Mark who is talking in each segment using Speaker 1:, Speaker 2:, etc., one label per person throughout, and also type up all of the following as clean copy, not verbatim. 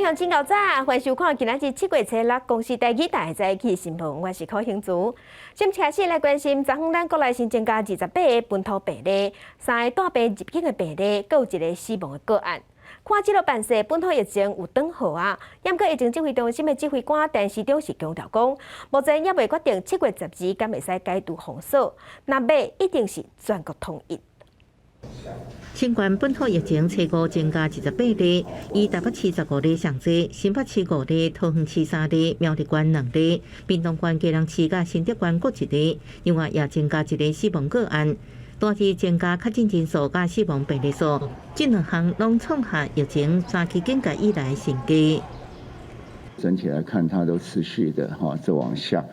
Speaker 1: 鄉親𠢕早，歡迎收看今仔日7月初六公視台語台的早起新聞，我是柯興竹。先開始來關心，昨昏咱國內新增加28個本土病例，三个帶病入境的病例，閣有一个死亡的個案。看這個辦事，本土疫情有轉好啊！毋過疫情指揮中心的指揮官陳時中是強調講，目前猶未決定7月12敢會使解除封鎖，若欲一定是全國統一。
Speaker 2: 新冠本土疫情初五增加28例，以台北市15例上濟，新北市五例，桃園市三例，苗栗縣兩例，屏東縣基隆市佮新竹縣各一例。另外也增加一个死亡個案，單日增加確診人數佮死亡病例數，這兩項攏創下疫情三級警戒以來新低。
Speaker 3: 整體來看，它都持續的哈在往下。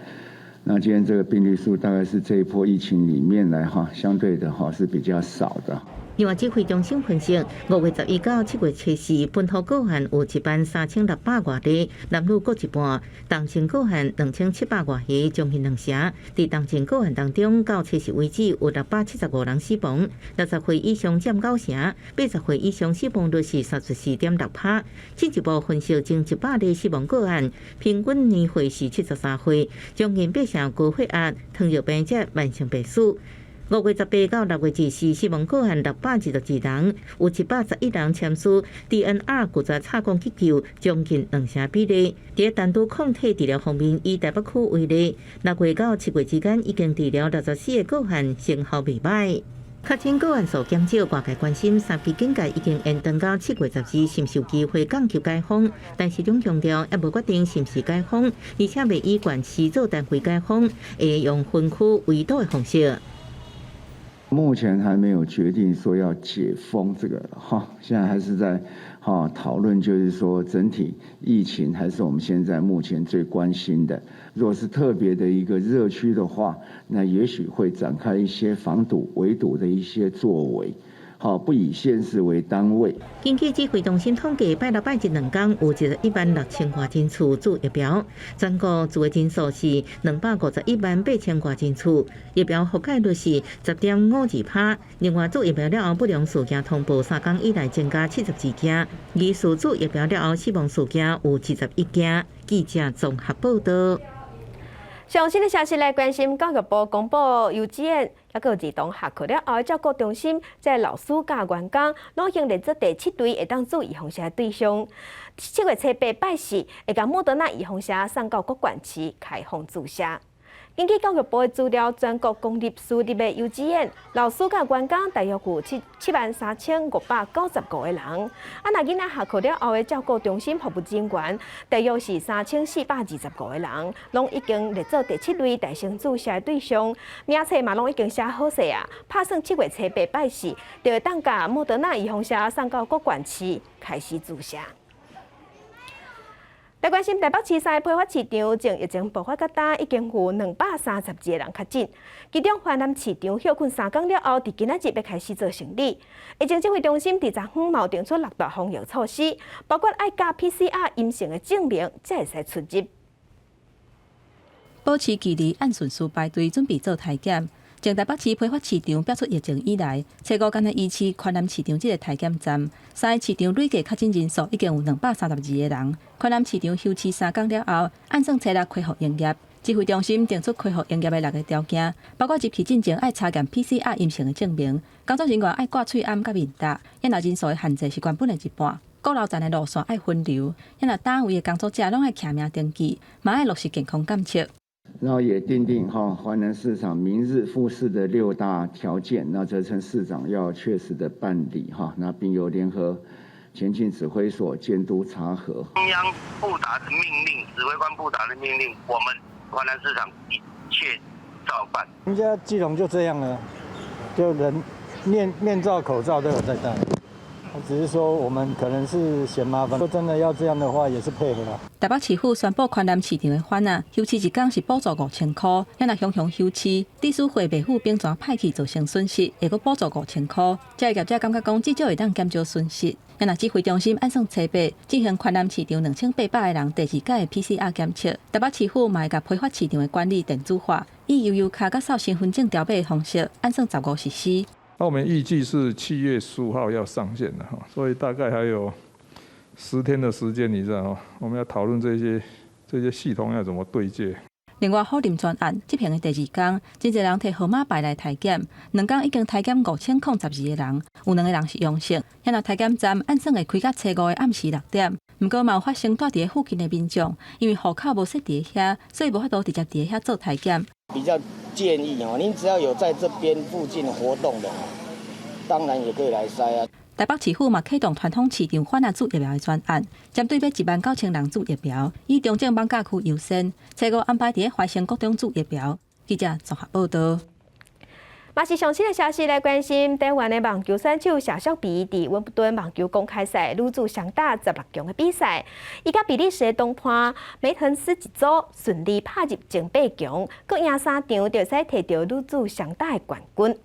Speaker 3: 那今天這個病例數大概是這一波疫情裡面來哈，相對的哈是比較少的。
Speaker 2: 另外，指揮中心分析，5月11到7月初四，本土個案有1萬3600外例，男女各一半；同性個案2700外例，將近兩成。佇同性個案當中，到初四為止有675人死亡，60歲以上佔九成，80歲以上死亡率是34.6趴。進一步分析，前100例死亡個案，平均年歲是73歲，將近八成高血壓、糖尿病及慢性病史。5月18到6月24死亡個案622人，有111人簽署 DNR 拒絕插管急救，將近兩成比例。佇單獨抗體治療方面，以台北區為例，6月到7月之間已經治療64個個案，成效袂䆀。確診個案數減少，外界關心三級警戒已經延長到7月12，是毋是有機會降級解封？陳時中強調，猶無決定是毋是解封，而且袂以縣市做單位解封，會用分區圍堵的方式。
Speaker 3: 目前還沒有決定說要解封這個哈，現在還是在哈討論，就是說整體疫情還是我們現在目前最關心的。如果是特別的一個熱區的話，那也許會展開一些防堵、圍堵的一些作為。好，不以縣市為單位。
Speaker 2: 根據指揮中心統計，拜六拜日兩工有116,000外人次注疫苗，全國注的人數是251萬8千外人次，疫苗覆蓋率是10.52趴。另外，注疫苗了後不良事件通報三工以來增加72件，疑似注疫苗了後死亡事件有21件。記者綜合報道。
Speaker 1: 上新的消息來關心，教育部公布幼稚園抑閣兒童下課了後的照顧中心，這老師佮員工攏已經列做第七類會當注預防射的對象。7月初八拜四，會共莫德納預防射送到各縣市開放注射。根據教育部的資料，全國公立、私立的幼稚園老師佮員工大約有73,595個人。啊，若囡仔下課了後的照顧中心服務人員，大約是3425個人，攏已經列做第七類代先注射的對象，名冊嘛攏已經寫好勢啊。拍算七月初八拜四，就會當共莫德納預防射送到各縣市開始注射。來關心台北市三个批發市場，從疫情爆發到今，已經有232個人確診。其中，環南市場歇睏3工了後，佇今仔日欲開始做生理。疫情指揮中心佇昨昏嘛定出六大防疫措施，包括愛佮 PCR 陰性的證明，才會使出入。
Speaker 4: 保持距離，按順序排隊準備做篩檢。從台北市批發市場爆出疫情以來，初五干焦維持環南市場這个篩檢站，三个市場累計確診人數已經有232個人。環南市場休市3工了後，按算初六恢復營業。指揮中心定出恢復營業的六个條件，包括入去進前愛查驗 PCR 陰性的證明，工作人員愛掛喙罨佮面罩，抑若人數的限制是原本的一半。閣樓層的路線愛分流，抑若單位的工作者攏愛簽名登記，嘛愛落實健康監測。
Speaker 3: 然後也訂定哈環南市場明日復市的六大條件，那責成市長要確實的辦理哈，那並由聯合前進指揮所監督查核。
Speaker 5: 中央布達的命令，指揮官布達的命令，我們環南市場一切照辦。
Speaker 6: 人家基隆就這樣了，就人面罩、口罩都有在戴。只是說我們可能是嫌麻煩，說真的要這樣的話，也是配合啦。
Speaker 4: 台北市府宣布環南市場的番仔休市一工是補助5000箍，抑若雄雄休市，致使貨袂赴冰泉歹去造成損失，會閣補助五千箍。這个業者感覺講至少會當減少損失。抑若指揮中心按算初八進行環南市場2800個人第二擺的 PCR 檢測，台北市府嘛會共批發市場的管理電子化，以悠遊卡佮掃身份證條碼的方式，按算15實施。
Speaker 7: 那我們預計是7月15號要上線的哈，所以大概還有10天的時間，你知道嗎？我們要討論這些系統要怎麼對接。
Speaker 4: 另外，虎林專案執行的第二工，真濟人提號碼牌來體檢，2工已經體檢5012個人，有兩個人是陽性。遐若體檢站按算會開到初五的暗時6點，毋過嘛有發生住佇附近的民眾，因為戶口無設佇遐，所以無法度直接佇遐做體檢。
Speaker 8: 比較建議哦，您只要有在這邊附近活動的，當然也可以來篩啊。
Speaker 4: 台北市府嘛啟動傳統市場番仔注疫苗的專案，針對欲1萬9千人注疫苗，以中正艋舺區優先，初五安排佇懷生國中注疫苗。記者綜合報道。
Speaker 1: 嘛是上新的消息來關心，台灣的網球選手謝淑薇佇溫布頓網球公開賽女子雙打16強的比賽，伊佮比利時的同伴梅騰斯一組順利拍入前八強，閣贏三場，就會使提著女子雙打的冠軍。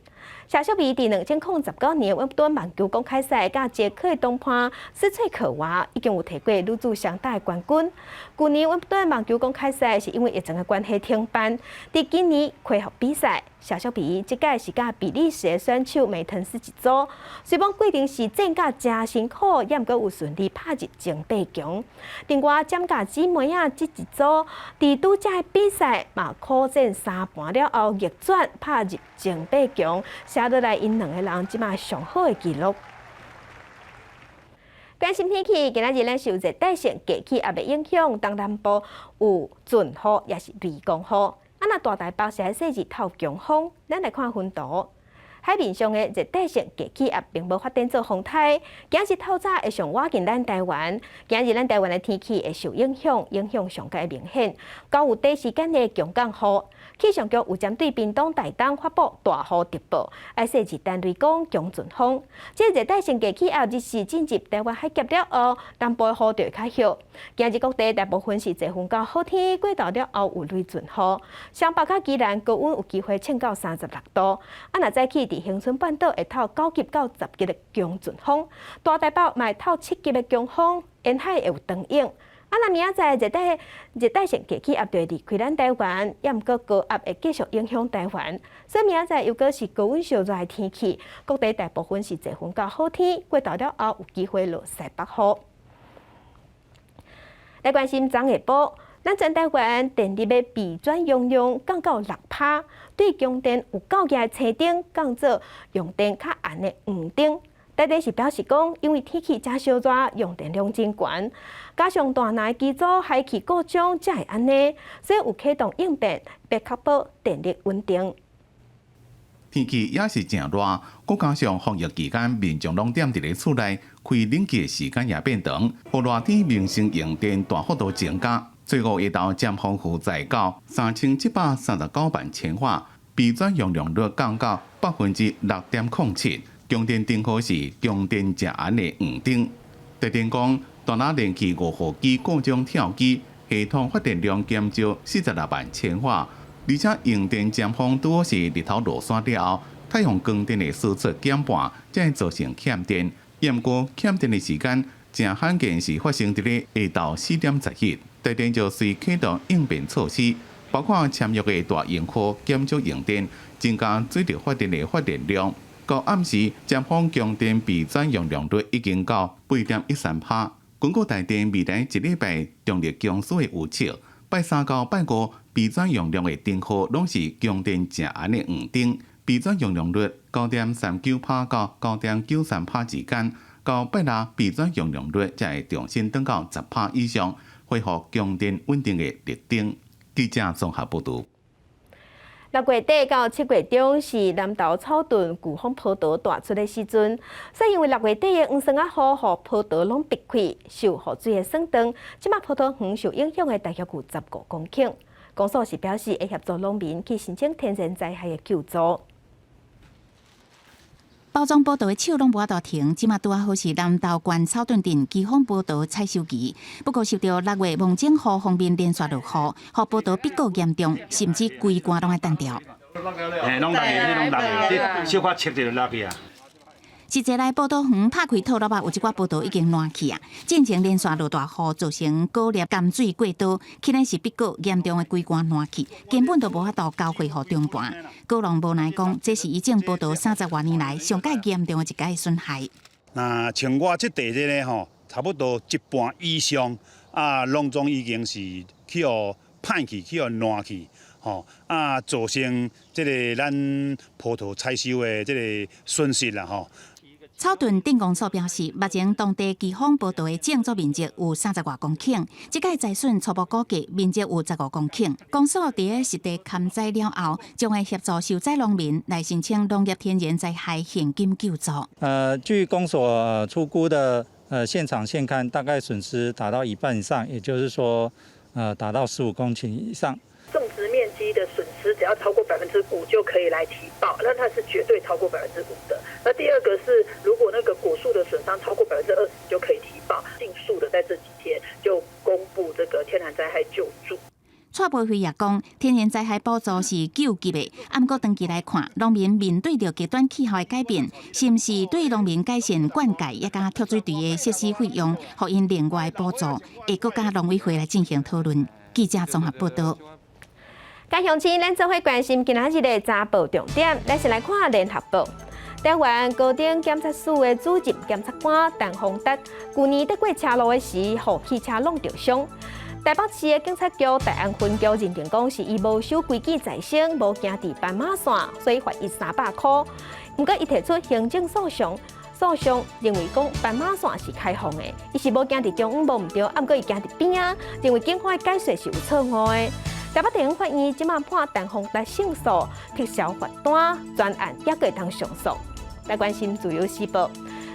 Speaker 1: 謝淑薇佇2019年溫布頓網球公開賽，佮捷克的同伴斯翠可娃已經有提過女子雙打的冠軍。舊年溫布頓網球公開賽是因為疫情的關係停辦，佇今年恢復比賽。謝淑薇這屆是佮比利時的選手梅騰斯一組，雖講過程是戰甲誠辛苦，也毋過有順利拍入前八強。另外，蔣家姊妹仔這一組佇拄才的比賽嘛苦戰三盤了後逆轉拍入前八強，寫落來𪜶兩个人這馬上好的紀錄。關心天氣，今仔日咱受熱帶性低氣壓的影響，東南部有陣雨，抑是雷公雨。啊，若大台北是愛說日透強風，咱來看雲圖。海面上的熱帶性低氣壓並無發展做風颱，今日透早會上倚近咱台灣。今日咱台灣的天氣會受影響，影響上蓋明顯，較有短時間的強降雨。氣象局有針對屏東、台東發布大雨特報，愛說熱帶雷公強陣風。這熱帶性低氣壓日時進入台灣海峽了後，南部的雨就會較歇。今日各地大部分是濟雲到好天，過晝了後有雷陣雨。雙北佮宜蘭高溫有機會衝到36度。啊，若早起佇恆春半島會透9級到10級的強陣風，大台北嘛會透7級的強風，沿海會有長湧。啊，若明仔載熱帶性低氣壓就會離開咱台灣，抑毋過高壓會繼續影響台灣，所以明仔載猶閣是高溫燒熱的天氣，各地大部分是濟雲到好天，過晝了後有機會落西北雨。來關心昨下晡，咱全台灣電力的備轉容量降到6趴，對供電有夠額的青燈降做用電較絚的黃燈。台電是表示講，因為天氣誠燒熱，用電量真懸，加上大林機組排氣故障，才會按呢，所以有啟動應變，欲確保電力穩定。
Speaker 9: 天氣也是誠熱，閣加上防疫期間，民眾攏踮佇咧厝內，開冷氣的時間也變長，予熱天民生用電大幅度增加。最後一道佔峰負載到3739萬千瓦，備轉容量率降到6.07%。供電燈號是供電誠絚的黃燈。台電講，大林連氣5號機故障跳機，系統發電量減少46萬千瓦，而且用電尖峰拄好是日頭落山了後，太陽光電的輸出減半，才會造成欠電。毋過欠電的時間誠罕見是發生佇咧下晝4點11。台電就隨啟動應變措施，包括簽約的大用戶減少用電，增加水力發電的發電量。到暗時，尖峰供電備轉容量率已經到8.13趴。根據台電未來一禮拜電力公司的預測，拜三到拜五備轉容量的燈號攏是供電誠絚的黃燈，備轉容量率9.39趴到9.93趴之間。到拜六備轉容量率才會重新轉到10趴以上，恢復供電穩定的綠燈。記者綜合報導。
Speaker 1: 6月底到7月中是南投草屯巨峰葡萄大出的時陣，所以因為6月底的黃酸仔雨，予葡萄攏閉開，受雨水的損斷，這馬葡萄園受影響的大約有15公頃。公所是表示會協助農民去申請天然災害的救助。
Speaker 10: 包裝葡萄的手攏無法度停，這馬拄仔好是南投縣草屯鎮巨峰葡萄採收期。不過受著6月蒙整雨鋒面連續落雨，予葡萄閉果嚴重，甚至規罐攏愛擲掉。
Speaker 11: 嘿，攏落去，攏落去，這小可切就落去啊。
Speaker 10: 實際來葡萄園拍開套落啊，有一寡葡萄已經爛去啊。進前連續落大雨，造成果粒含水過多，起來是閉果嚴重的規罐爛去，根本就無法度交貨予中盤。果農無奈講，這是伊種葡萄30外年來上蓋嚴重的一擺損害。
Speaker 11: 那像我這地這个吼，
Speaker 12: 差不多一半以上啊，攏總已經是去予歹去，去予爛去，吼啊，造成這个咱葡萄採收的這个損失啦，吼。
Speaker 10: 草屯鎮公所表示，目前當地季風葡萄的種植面積有30外公頃，這擺災損初步估計面積有15公頃。公所佇咧實地勘災了後，將會協助受災農民來申請農業天然災害現金救助。
Speaker 13: 據公所初估的，現場現勘大概損失達到一半以上，也就是說，達到15公頃以上。
Speaker 14: 種植面積的損失只要超過5%就可以來提報，那它是絕對超過5%的。那第二個是，如果那個果樹的損傷超過20%就可以提報，盡速的在這幾天就公布這個天然災害救助。
Speaker 10: 蔡培慧也講，天然災害補助是救急的，毋過長期來看，農民面對著極端氣候的改變，是毋是對農民改善灌溉抑佮蓄水池的設施費用，予𪜶另外補助，會閣佮農委會來進行討論。記者綜合報道。
Speaker 1: 各鄉親，咱做伙關心今仔日的早報重點，咱先來看聯合報。台灣高等檢察署的主任檢察官陳宏達，舊年佇過車路的時，予汽車挵著傷。台北市的警察局大安分局認定講是伊無守規矩在先，無行佇斑馬線，所以罰伊300箍。毋過伊提出行政訴訟，訴訟認為講斑馬線是開放的，伊是無行佇中央無毋對，毋過伊行佇邊仔，認為警方的解說是有錯誤的。台北地方法院這馬判陳宏達勝訴，撤銷罰單，全案猶閣會當上訴。來關心自由時報，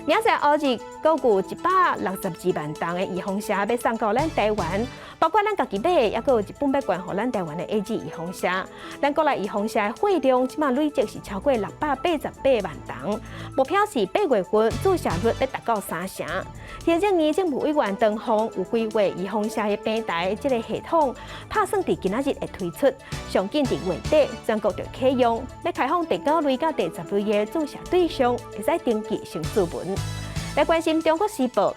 Speaker 1: 明仔載後日，閣有162萬筒的預防射欲送到咱台灣，包括咱家己買的，猶閣有日本欲捐予咱台灣的 AZ 預防射。咱國內預防射的貨量，這馬累積是超過688萬筒，目標是8月份注射率欲達到三成。行政院政務委員唐鳳有規劃預防射的平台這个系統，拍算佇今仔日會推出，上緊佇月底全國就啟用，欲開放第九類佮第十類的注射對象，會使登記先註文。來關心中國時報，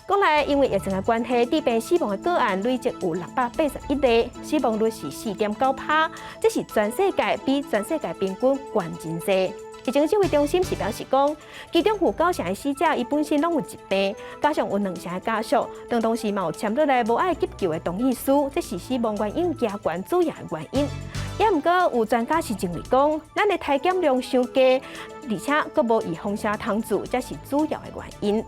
Speaker 1: 國內因為疫情的關係，致病死亡的個案累計有681例，死亡率是4.9趴，這是全世界比全世界平均懸真濟。疫情指揮中心是表示講，其中有九成的死者，伊本身攏有疾病，加上有兩成的家屬，當當時嘛有簽落來無愛急救的同意書，這是死亡原因加懸主要的原因。也毋過有專家是認為講，咱的篩檢量傷低，而且閣無預防射通注，才是主要的原因。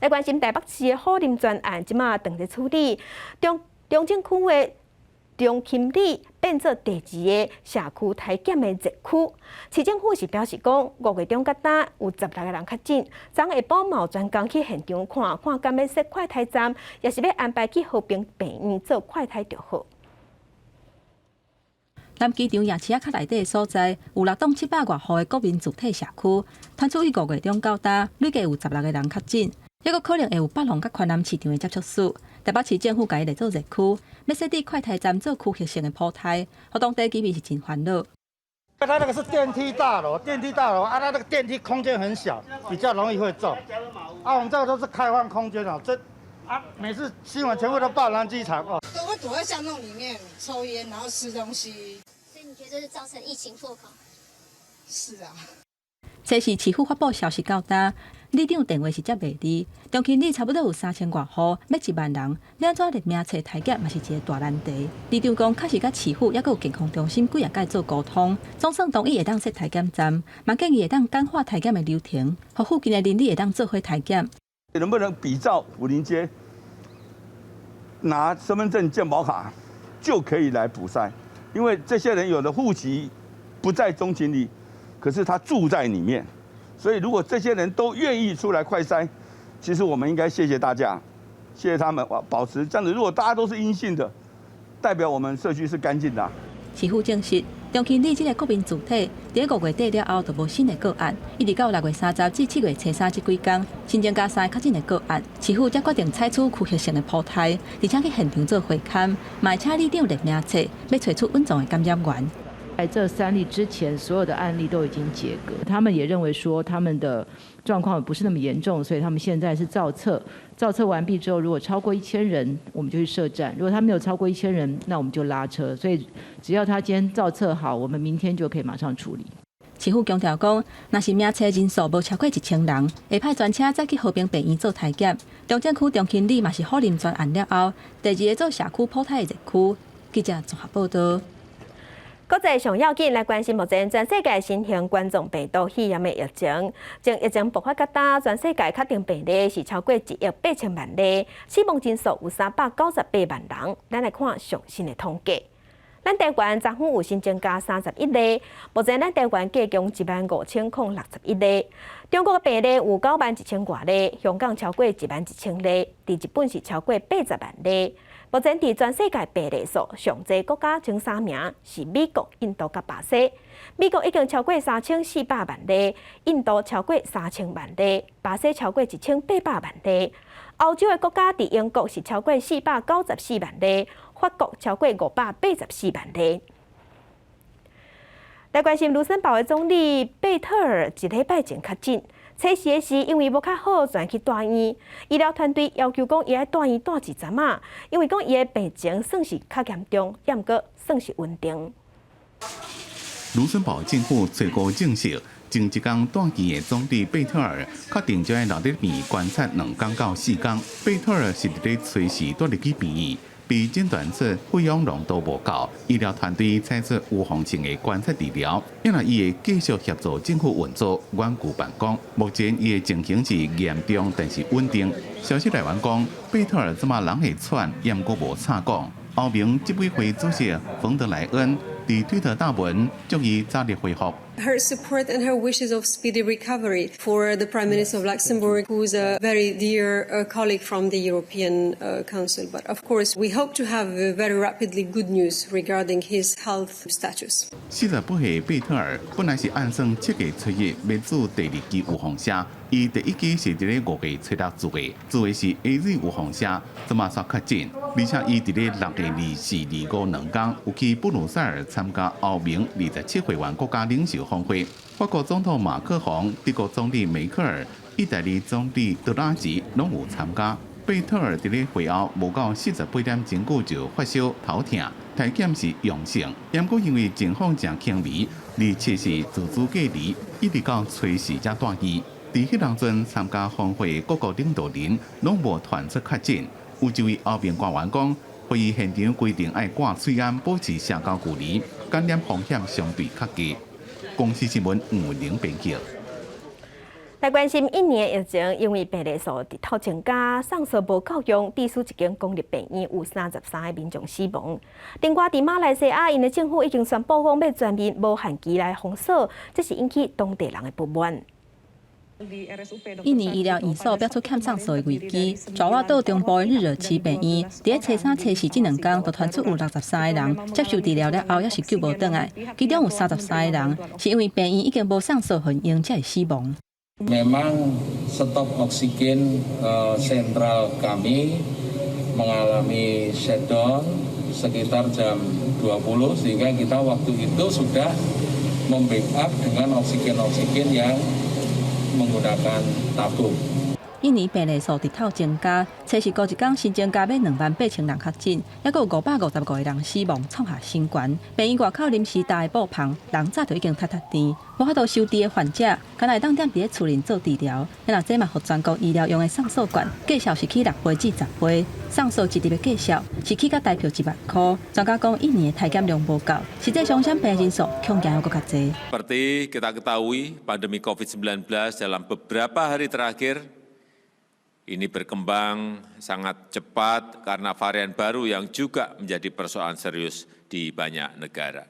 Speaker 1: 來關心台北市的虎林懸案，這馬正佇處理，中中正區的中嶔里變做第二个社區篩檢的熱區。市政府是表示講，5月中到今有16个人確診，昨下晡嘛有專工去現場看看，敢欲設快篩站，抑是欲安排去和平病院做快篩就好。
Speaker 4: 南機場夜市仔較內底的所在，有六棟700外戶的國民住宅社區，傳出於5月中到今，累計有16個人確診，猶閣可能會有北龍佮寬南市場的接觸史。台北市政府共伊列做熱區，欲設置快篩站做區域性的普篩，予當地居民是真煩惱。
Speaker 15: 它那個是電梯大樓，電梯大樓啊，它那個電梯空間很小，比較容易會中。啊，我們這個都是開放空間哦，這啊，每次新聞全部都報南機場哦。
Speaker 16: 都會躲在巷弄裡面抽菸，然後吃東西。
Speaker 17: 所以你覺得這是造成疫情破口？
Speaker 16: 是啊。
Speaker 4: 這是市府發布消息到今，里長電話是接袂離。中嶔里差不多有3000外戶，欲1萬人，欲按怎列名冊篩檢嘛是一个大難題。里長講，確實佮市府抑閣有健康中心幾若擺做溝通，總算同意會當設篩檢站，嘛建議會當簡化篩檢的流程，予附近的鄰里會當做伙篩檢。
Speaker 18: 能不能比照武陵街拿身份證、健保卡就可以來普篩？因為這些人有的戶籍不在中嶔里，可是他住在裡面，所以如果這些人都願意出來快篩，其實我們應該謝謝大家，謝謝他們，保持這樣子。如果大家都是陰性的，代表我們社區是乾淨的。
Speaker 4: 市府證實，中嶔里這个國民住宅，佇5月底了後就無新的個案，一直到6月30至7月初三這幾工，新增加三个確診的個案，市府才決定採取區域性的普篩，而且去現場做會勘，嘛會請里長列名冊，欲揣出隱藏的感染源。
Speaker 19: 在這三例之前，所有的案例都已經解隔，他們也認為說他們的狀況不是那麼嚴重，所以他們現在是造冊，造冊完畢之後，如果超過1000人，我們就去設站；如果他沒有超過一千人，那我們就拉車。所以只要他今天造冊好，我們明天就可以馬上處理。
Speaker 4: 市府強調講，若是明冊人數無超過1000人，會派專車載去和平病院做篩檢。中正區中興里嘛是虎林專案了後，第二个做社區普篩的熱區。記者綜合報道。
Speaker 1: 國際上要緊來關心目前全世界新型冠狀病毒肺炎的疫情，從疫情爆發到今，全世界確定病例是超過1億8000萬例，死亡人數有398萬人。咱來看上新的統計，咱台灣昨昏有新增加31例，目前咱台灣計共15,061例。中國的病例有9萬1千外例，香港超過1萬1千例，佇日本是超過80萬例。目前佇全世界病例數上濟國家前三名是美國、印度佮巴西。美國已經超過3400萬例，印度超過3000萬例，巴西超過1800萬例。歐洲的國家佇英國是超過494萬例，法國超過584萬例。來關心盧森堡的總理貝特爾一禮拜前確診。初四的時，因為無較好，轉去住院。醫療團隊要求講，伊愛住院蹛一陣仔，因為講伊的病情算是較嚴重，毋過算是穩定。
Speaker 9: 盧森堡政府初步證實，前一工住院的總理貝特爾確定將愛留佇病院觀察2工到4工。貝特爾是佇咧初四蹛入去病院，被診斷出血氧濃度無夠，醫療團隊採取預防性的觀察治療，因為伊會繼續協助政府運作、遠距辦公。目前伊的情形是嚴重，但是穩定。消息來源講，貝特爾這馬人會喘，毋過無吵講。歐盟執委會主席馮德萊恩佇推特貼文，祝伊早日恢復。
Speaker 20: Her support and her wishes of speedy recovery for the Prime Minister of Luxembourg, who is a very dear colleague from the European Council. But of course, we hope to have very rapidly good news regarding his health status.
Speaker 9: 48歲貝特爾本來是按算7月初一欲注第二劑預防射，伊第一劑是佇咧5月初六注的，注的是 AZ 預防射，這馬煞確診，而且伊佇咧6月24、25兩工有去布魯塞爾參加歐盟27會員國家領袖峰會，法國總統馬克宏、德國總理梅克爾、意大利總理德拉吉攏有參加。貝特爾佇咧會後無到48點鐘久就發燒頭痛，體檢是陽性，毋過因為情況誠輕微，27是自主隔離，一直到初四才蹛院。佇彼當陣參加峰會各國領導人攏無傳出確診。有一位歐盟官員講，會議現場規定愛掛喙罨，保持社交距離，感染風險相對較低。公視新聞吳玲編輯。
Speaker 1: 來關心印尼的疫情，因為病例數直透增加，送數無夠用，致使一間公立病院有33個民眾死亡。另外，佇馬來西亞，𪜶的政府已經宣布講欲全面無限期來封鎖，這是引起當地人的不滿。
Speaker 4: 印尼醫療院所爆出欠送數的危機，爪哇島中部的日惹市病院，佇咧初三、初四這兩工，就傳出有63個人接受治療了後，猶是救無轉來，其中有33個人是因為病院已經無送數予𪜶用，才會死亡。
Speaker 21: Memang stok oksigen sentral kami mengalami shutdown sekitar jam 20 sehingga kita waktu itu sudah membackup dengan oksigen-oksigen yang menggunakan tabung.
Speaker 4: 印尼病例數直透增加，初四閣一工新增加欲28,000人確診，猶閣有555個人死亡，創下新高。病院外口臨時搭的布棚，人早就已經塞塞甜，無法度收治的患者，干焦會當踮佇咧厝裡做治療。若這嘛予全國醫療用的送素罐，價數是起6倍至10倍，送素一粒的價數是起到台票1萬箍。專家講，印尼的篩檢量無夠，實際上染病人數恐驚猶閣較濟。
Speaker 22: Seperti kita ketahui, pandemi COVID-19 dalam beberapa hari terakhir ini berkembang sangat cepat karena varian baru yang juga menjadi persoalan serius di banyak negara.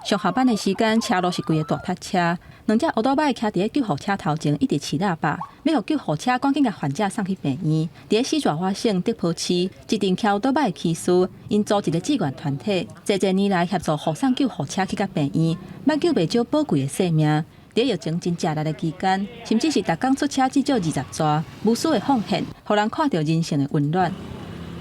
Speaker 4: 上下班的時間，車路是規个大塞車，兩隻歐多擺徛佇咧救護車頭前，一直飼喇叭，欲予救護車趕緊共患者送去病院。佇咧西爪哇省德坡市，一陣騎歐多擺的騎士，𪜶組一個志願團體，濟濟年來協助護送救護車去到病院，挽救袂少寶貴的生命。佇疫情真食力的期間，甚至是逐工出車至少20逝，無私的奉獻，予人看著人性的溫暖。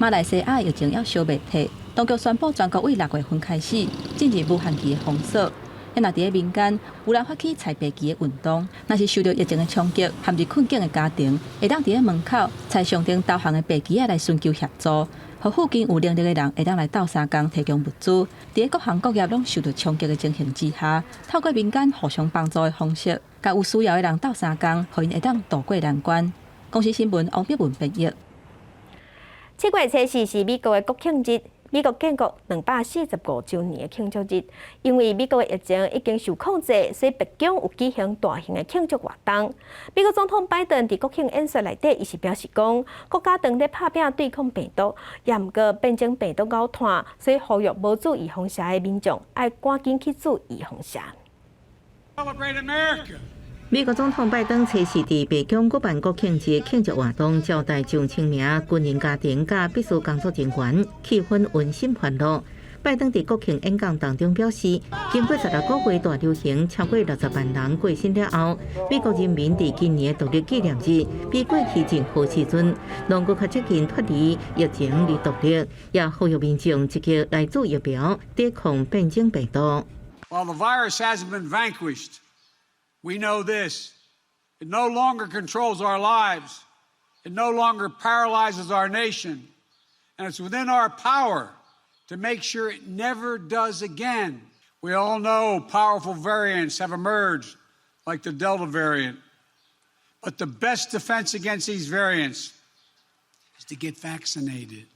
Speaker 4: 馬來西亞疫情猶燒袂退，當局宣布全國為6月份開始進入無限期的封鎖。若佇咧民間有人發起採白旗的運動，若是受著疫情的衝擊，陷入困境的家庭，會當佇咧門口採象徵投降的白旗仔來尋求協助，予附近有能力的人會當來鬥相共提供物資。佇咧各行各業攏受著衝擊的情形之下，透過民間互相幫助的方式，共有需要的人鬥相共，予𪜶會當渡過難關。公視新聞王碧文編譯。
Speaker 1: 7月初四是美國的國慶日，美國建國245週年的慶祝日。因為美國的疫情已經受控制，所以白宮有舉行大型的慶祝活動。美國總統拜登佇國慶演說內底，伊是表示講，國家正咧拍拚對抗病毒，也毋過變種病毒𠢕湠，所以呼籲無注預防射的民眾愛趕緊去注預防射。
Speaker 2: Celebrate America.
Speaker 3: 美國總統拜登初四佇白宮舉辦國慶節慶祝活動，招待上千名軍人家庭佮必須工作人員，氣氛溫馨歡樂。拜登佇國慶演講當中表示，經過16個月大流行，超過60萬人過身了後，美國人民佇今年獨立紀念日比過去任何時陣，攏閣較接近脫離疫情而獨立，也呼籲民眾積極來注疫苗，抵抗變種病毒。
Speaker 2: While the virus hasn't been vanquished, we know this. It no longer controls our lives. It no longer paralyzes our nation. And it's within our power to make sure it never does again. We all know powerful variants have emerged, like the Delta variant. But the best defense against these variants is to get vaccinated.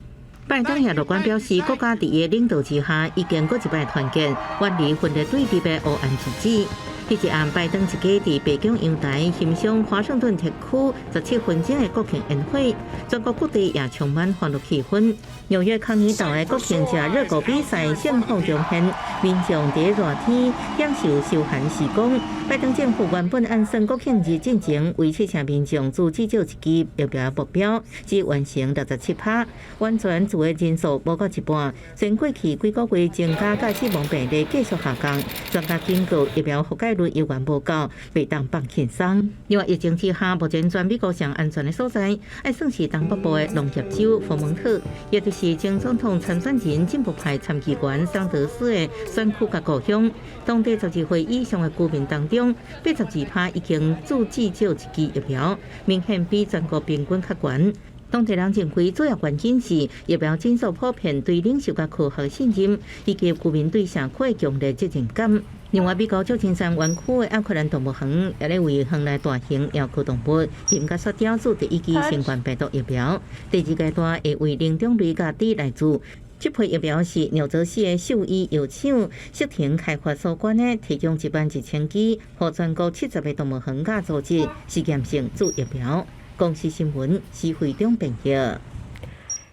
Speaker 3: 拜登也樂觀表示，國家佇伊領導之下，已經閣一擺團結，遠離分裂對立的黑暗日子。彼一暗，拜登一家佇白宮陽台欣賞華盛頓特區17分鐘的國慶煙火，全國各地也充滿歡樂氣氛。紐約康尼島的國慶食熱狗比賽盛況重現，民眾佇熱天享受休閒時光。拜登政府原本按算國慶日進前為七成民眾注至少一劑疫苗目標，只完成67%，完全注的人數無到一半。雖然過去幾個月增加佮死亡病例繼續下降，專家警告疫苗覆蓋率猶原無夠，袂當放輕鬆。另外，疫情之下，目前全美國上安全的所在，愛算是東北部的農業州佛蒙特，也就是前總統參選人進步派參議員桑德斯的選區佮故鄉。當地12歲以上的居民當中，82%已經注至少一劑疫苗，明顯比全國平均較懸。當地人認為主要原因是疫苗診所普遍對領袖佮科學信任，以及居民對社區的強烈責任感。另外，美國舊金山灣區的奧克蘭動物園也咧為園內大型貓科動物熊佮雪貂注第一劑新冠病毒疫苗，第二階段會為靈長類佮豬來注。這批疫苗是紐澤西的獸醫藥廠悉騰開發所管的，提供11萬1千劑，予全國70個動物園佮組織試驗性注疫苗。公視新聞施惠中編譯。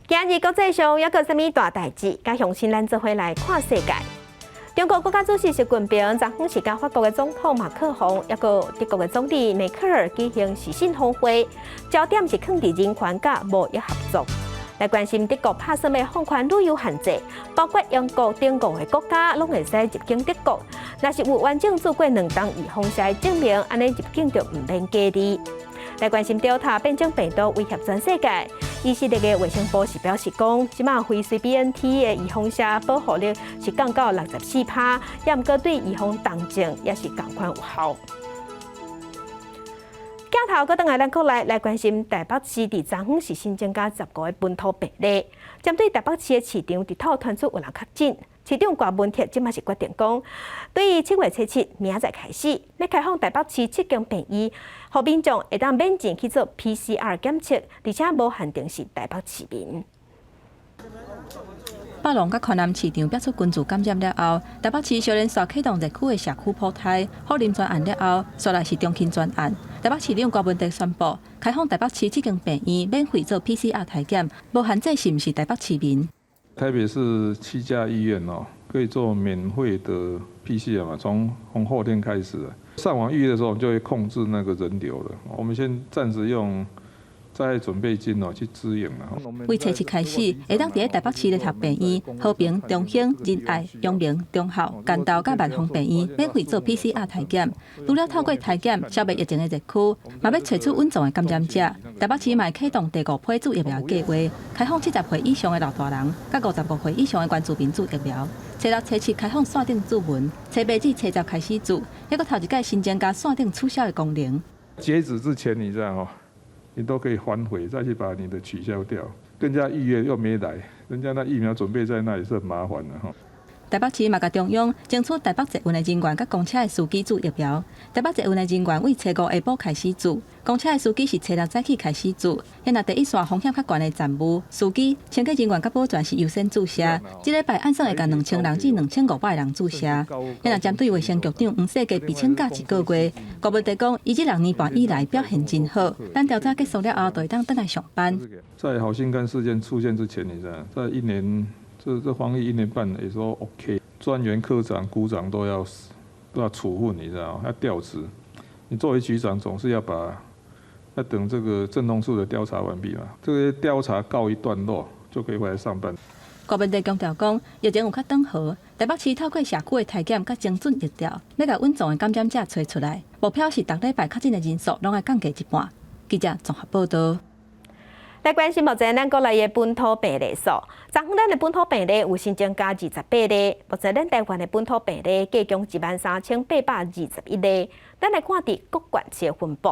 Speaker 1: 今日國際上猶閣有啥物大代誌？佮鄉親咱做伙來看世界。中國國家主席習近平昨昏是佮法國的總統馬克宏，猶閣德國的總理梅克爾舉行視訊峰會，焦點是囥佇人權佮貿易合作。來關心德國拍算欲放寬旅遊限制，包括英國等五个國家攏會使入境德國。若是有完整注過兩針預防射的證明，按呢入境就毋免隔離。來關心 Delta 變種病毒威脅全世界，以色列的衛生部是表示講，這馬輝瑞 BNT 的預防射保護力是降到64%，也毋過對預防重症也是仝款有效。鏡頭閣轉來咱國內來關心台北市佇昨昏是新增加15個本土病例，針對台北市的市長佇透傳出有人確診，市長郭文鐵這馬是決定講，對於7月初7明仔載開始，欲開放台北市七間病院，予民眾會當免錢去做 PCR 檢測，而且無限定是台北市民。
Speaker 4: 北龍佮崑南市場爆出群聚感染了後，台北市小連續啟動熱區的社區普篩，虎林專案了後，煞來是中興專案。台北市長郭文哲宣布，開放台北市七間病院免費做 PCR 篩檢，無限制是毋是台北市民。
Speaker 7: 台北市七家醫院哦，可以做免費的 PCR 嘛，從後天開始，上網預約的時候，我們就會控制那個人流了。我們先暫時用災害準備金哦去支應啦。
Speaker 4: 為初七開始，會當佇咧台北市聯合病院、和平、中興、仁愛、陽明、忠孝、關渡佮萬芳病院免費做 PCR 篩檢。除了透過篩檢消滅疫情的熱區，嘛欲揣出隱藏的感染者。台北市嘛會啟動第五批注疫苗計劃，開放70歲以上的老大人，佮55歲以上的原住民注疫苗。初六、初七開放線頂注文，初八至初十開始注，猶閣頭一擺新增加線頂取消的功能。
Speaker 7: 截止之前，你知道哦，你都可以反悔，再去把你的取消掉。跟人家預約又沒來，人家那疫苗準備在那裡是很麻煩的哈。
Speaker 4: 台北市嘛，共中央爭取台北捷運的人員佮公車的司機注疫苗。台北捷運的人員為初五下晡開始注，公車的司機是初六早起開始注。現在第一線風險較懸的站務、司機、清潔人員佮保全是優先注射。這禮拜按算會共2000人至2500人注射。現在針對衛生局長黃世傑被請假一個月，郭文帝講，伊這6年半以來表現真好。等調查結束了後，就會當轉來上班。
Speaker 7: 在好心肝事件出現之前，你知道，在一年。這防疫一年半也說 OK，專員、科長、股長都要處分，你知道嗎？要調職。你作為局長，總是要把要等這個政動處的調查完畢嘛。這個調查告一段落，就可以回來上班。
Speaker 4: 郭文帝強調講，疫情有較轉好，台北市透過社區的篩檢佮精準疫調，欲共隱藏的感染者揣出來。目標是逐禮拜確診的人數攏愛降低一半。記者綜合報道。
Speaker 1: 來關心目前咱國內的本土病例數，昨昏咱的本土病例有新增加28例，目前咱台灣的本土病例計共13,821例。咱來看佇各縣市的分布。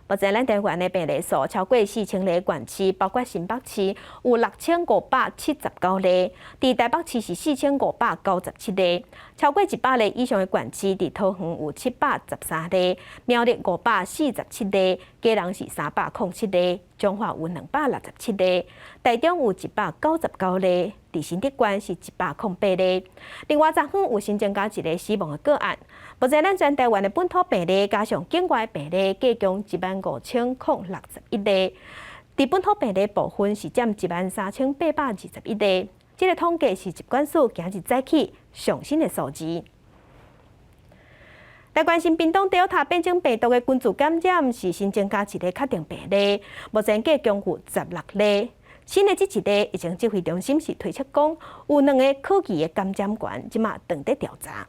Speaker 1: 目前咱台灣的病例數超過4000例縣市，包括新北市有6579例，佇台北市是4597例，超過100例以上的縣市，佇桃園有713例，苗栗547例，基隆是307例，彰化有267例，台中有199例，佇新竹縣是108例。另外，昨昏有新增加一个死亡的個案。目前咱全台灣的本土病例加上境外病例，計共15,061例。佇本土病例部分是佔13,821例。這個統計是疾管署今日早起上新的數字。來關心屏東 Delta 變種病毒的群組感染是新增加一个確定病例，目前計共有16例。新的這一例，疫情指揮中心是推測講有兩个可疑的感染源，這馬正佇調查。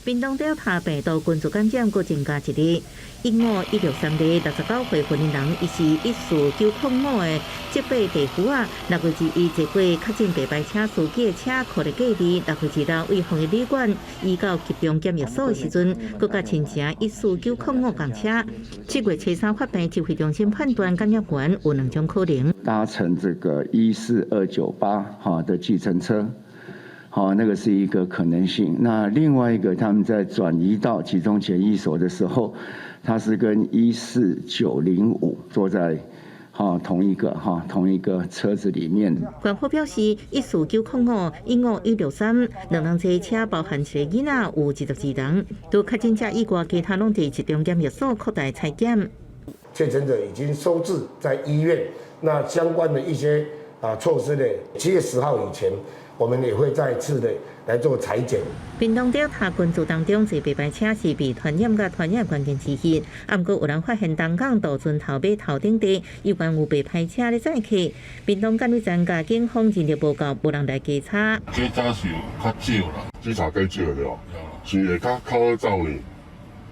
Speaker 3: 屏東 Delta 病毒群組感染閣增加一例，15163例69歲雲林人，伊是14905的浙八地府啊。6月21坐過確診白牌車司機的車庫咧隔離，6月26為防疫旅館移到集中檢疫所的時陣，閣佮親乘14905仝車。7月初三發病，指揮中心判斷感染源有兩種可能。
Speaker 5: 搭乘這個14298號的計程車。好，那個是一個可能性。那另外一個，他們在轉移到集中檢疫所的時候，他是跟14905坐在同一個車子裡面。
Speaker 3: 官方表示，14905、15163兩人坐車包含一个囡仔，有22人，除確診者以外，其他攏佇集中檢疫所擴大採檢。
Speaker 6: 確診者已經收治在醫院，那相關的一些措施呢，7月10號以前，我們也會再次的來做採檢。
Speaker 3: 屏東 Delta 群組當中，坐白牌車是被傳染佮傳染關鍵之一。啊，毋過有人發現東港渡船頭尾頭頂地有關有白牌車咧載客。屏東監理站佮警方人力無夠，無人來稽查。
Speaker 23: 稽查是較少啦，
Speaker 24: 稽查較少對吧？是會較好走呢？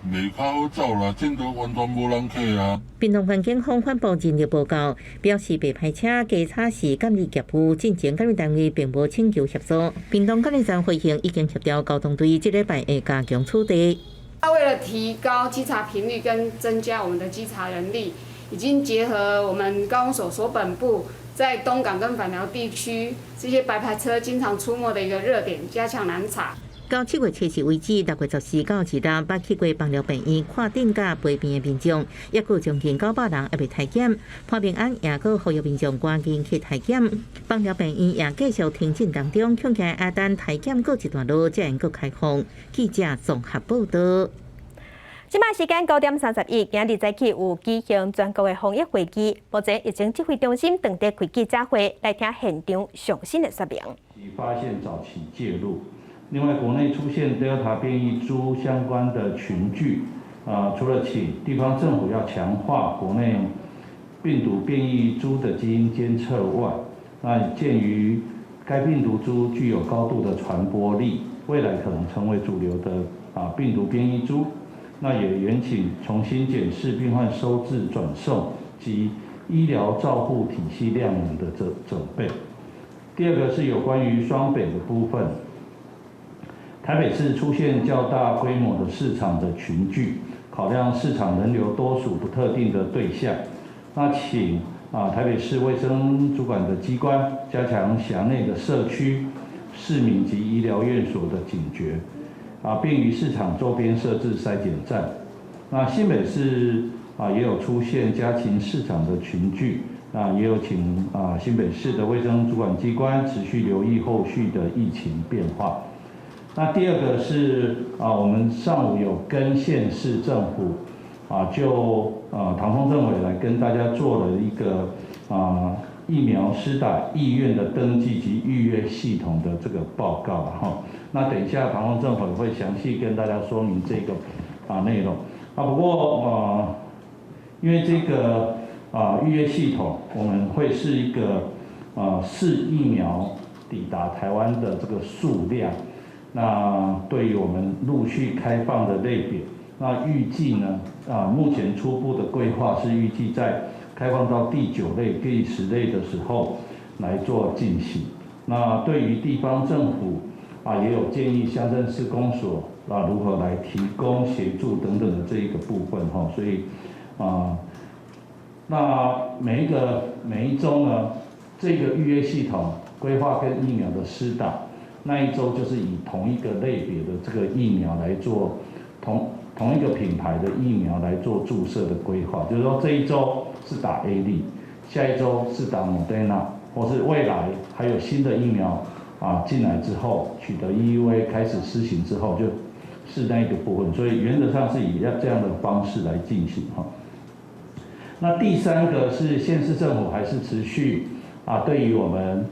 Speaker 23: 袂較好走啦，這都完全無人客啊。
Speaker 3: 屏東縣警方反駁人力無夠，表示白牌車稽查時監理業務進前監理單位並無請求協助。屏東監理站回應已經協調交通隊，這禮拜會加強處理。
Speaker 25: 為了提高稽查頻率跟增加我們的稽查人力，已經結合我們高公所所本部在東港跟板寮地區這些白牌車經常出沒的一個熱點，加強攔查。
Speaker 3: 到7月7日為止，6月14到26，捌去過枋寮病院看診佮陪病的民眾，抑閣將近900人猶未篩檢。潘孟安也閣呼籲民眾趕緊去篩檢。枋寮病院也繼續停診當中，恐驚愛等篩檢過一段路，才會閣開放。記者綜合報道。
Speaker 1: 這擺時間9點31，今日早起有舉行全國的防疫會議，目前疫情指揮中心正佇開記者會，來聽現場上新的說明。
Speaker 26: 發現早期介入。另外，國內出現 Delta 變異株相關的群聚，啊，除了請地方政府要強化國內病毒變異株的基因監測外，那鑑於該病毒株具有高度的傳播力，未來可能成為主流的病毒變異株，那也延請重新檢視病患收治轉送及醫療照護體系量能的準備。第二個是有關於雙北的部分，台北市出現較大規模的市場的群聚，考量市場人流多屬不特定的對象，那請台北市衛生主管的機關加強轄內的社區、市民及醫療院所的警覺，並於市場周邊設置篩檢站。那新北市也有出現家禽市場的群聚，那也有請新北市的衛生主管機關持續留意後續的疫情變化。那第二個是我們上午有跟縣市政府就唐鳳政委來跟大家做了一個疫苗施打意願的登記及預約系統的這個報告哈。那等一下唐鳳政委會詳細跟大家說明這個內容。不過因為這個預約系統，我們會是一個試疫苗抵達台灣的這個數量。那對於我們陸續開放的類別，那預計呢目前初步的規劃是預計在開放到第9類、第10類的時候來做進行。那對於地方政府也有建議鄉鎮市公所如何來提供協助等等的這一個部分哈。所以那每一週呢，這個預約系統規劃跟疫苗的施打，那一週就是以同一個類別的這個疫苗來做同一個品牌的疫苗來做注射的規劃，就是說這一週是打 AZ，下一週是打莫德納，或是未來還有新的疫苗進來之後，取得 EUA 開始施行之後，就是那一個部分，所以原則上是以這樣的方式來進行哈。那第三個是縣市政府還是持續對於我們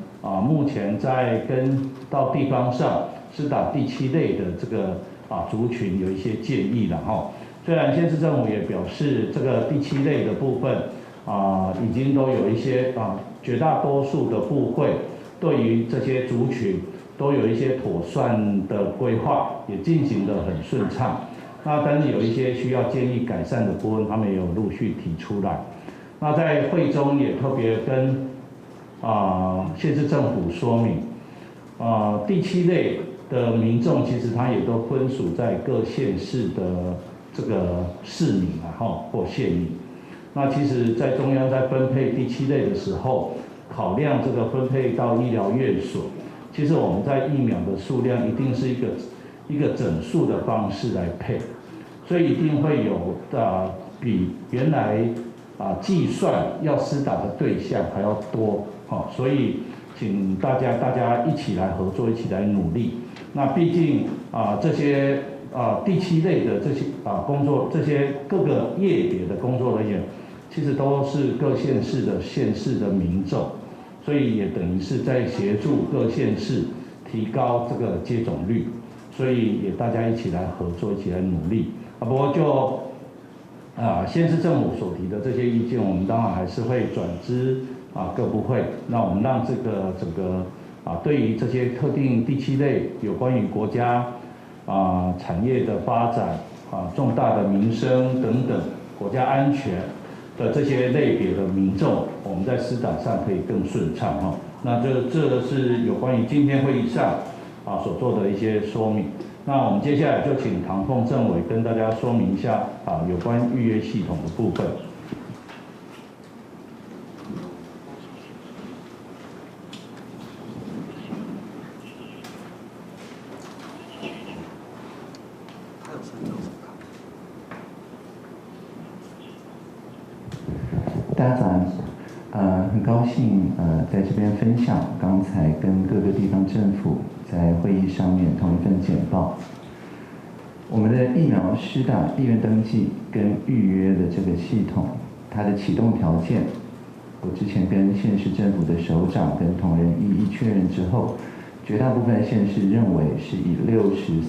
Speaker 26: 目前在跟到地方上施打第7類的這個族群有一些建議了哈。雖然縣市政府也表示這個第7類的部分已經都有一些絕大多數的部會對於這些族群都有一些妥善的規劃，也進行得很順暢。那但是有一些需要建議改善的部分，他們也有陸續提出來。那在會中也特別跟縣市政府說明，第7類的民眾其實他也都分屬在各縣市的這個市民或縣民。那其實，在中央在分配第7類的時候，考量這個分配到醫療院所，其實我們在疫苗的數量一定是一個整數的方式來配，所以一定會有比原來計算要施打的對象還要多，所以請大家一起來合作，一起來努力。那畢竟這些第7類的這些工作，這些各個業別的工作人員，其實都是各縣市的縣市的民眾，所以也等於是在協助各縣市提高這個接種率。所以也大家一起來合作，一起來努力。不過就縣市政府所提的這些意見，我們當然還是會轉知各部會。那我們讓這個整個對於這些特定第7類有關於國家產業的發展重大的民生等等國家安全的這些類別的民眾，我們在施打上可以更順暢哈。那這是有關於今天會議上所做的一些說明。那我們接下來就請唐鳳政委跟大家說明一下有關預約系統的部分。
Speaker 5: 大家早安，很高興在這邊分享剛才跟各個地方政府在會議上面同一份簡報。我們的疫苗施打意願登記跟預約的這個系統，它的啟動條件，我之前跟縣市政府的首長跟同仁一一確認之後，絕大部分縣市認為是以64